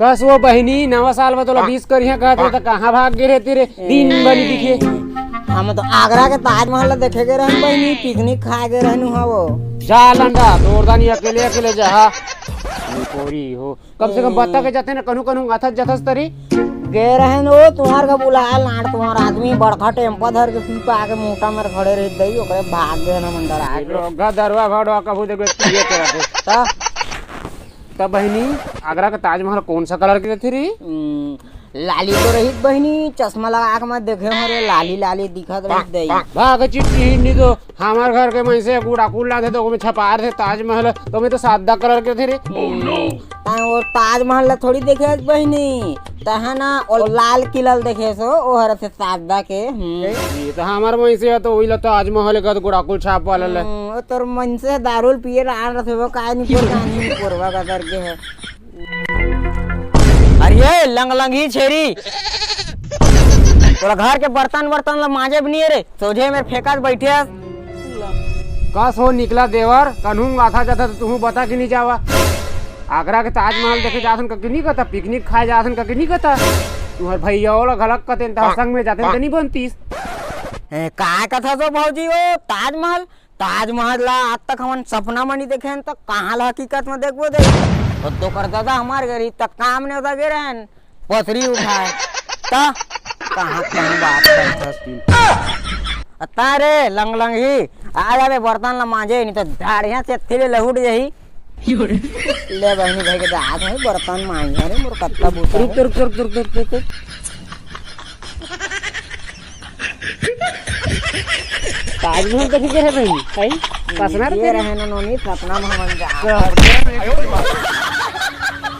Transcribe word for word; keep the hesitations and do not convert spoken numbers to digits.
कस वो बहिनी, नवा साल में तोला विश करिहा कहत रहे, त कहाँ भाग गे रहती रे? दिन बनी दिखे। हम तो आगरा के ताजमहल ला देखे गे रहन बहिनी, पिकनिक खाए गे रहन उहाँ वो। जा लंडा, तोर दानी अकेले अकेले जा, हा। कोरी हो, कम से कम बता के जाते ना, कन्हू कन्हू आथस जाथस तरी। गे रहन वो, तुम्हार का बुलाए लांड, तुम्हार आदमी बड़का टेम्पो धर के पीपा आके मोटा मेर खड़े रहित दई, ओकरे भाग गे ना मंडरा के। लोग दरवा भड़वा कभू देखबे पिए के रहते। त तब बहिनी, आगरा के ताजमहल कौन सा कलर के रथे रे? हम्म, लाली तो रहित बहिनी, चश्मा लगा के मैं देखे हूँ रे, लाली लाली दिखत रहित दई। भाग चिट्ठी हिंदी तो हमार घर के मन से गुड़ाकुल लाथे तो ओमे छपार थे ताजमहल, तो मैं तो सादा कलर के रथे रे। ताए वो ताजमहल ला थोड़ी देखे हस बहिनी, तहा ना वो लाल किला ल देखे सो, ओ हर से सादा के। हम्म। ये तो हमार मन से है तो वही ला ताजमहल का तो गुड़ाकुल छाप वाला ले। हम्म, वो तोर मन से दारू ल पिए ला आन रथे वो काय नहीं कोर का नहीं कोरवा का करके है। अरे ये लंगलंगी छेरी, तोला घर के बर्तन बर्तन ला मांजे भी नहीं है रे, सोझे मेर फेंकत बैठे हस। कस हो निकला देवर, कन्हू आथा जाथा तो तुहू बता के नहीं जावा। आगरा के ताजमहल देखे जाथन कके नहीं कहता, पिकनिक खाए जाथन कके नहीं कहता। तुम्हार भैया ओला घलक कतेन तहा संग में जातेन त नहीं बनतीस। ए, का कथा तो भौजी वो ताजमहल, ताजमहल ला आज तक हमन सपना में नहीं देखे हन, त कहाँ ला हकीकत में देखबो दे? तो तोकर दादा हमार घर ही तक काम ने उदा गे रहन, पथरी उठाए। त कहाँ कहाँ बात करथस तू? अता रे लंगलंग ही, आ जाबे बर्तन ला मांजे, नहीं तो धाड़िया से अत्थे ले लहुट जाही। ले बहिनी भाई के दांत है, बर्तन मांजे रे, मोर कत्ता बूता रुक है। रुक रुक रुक रुक रुक रुक। ताजमहल देखे के है बहिनी, भाई? पसना ये रहे। रहे ना नोनी, सपना में हमन जा।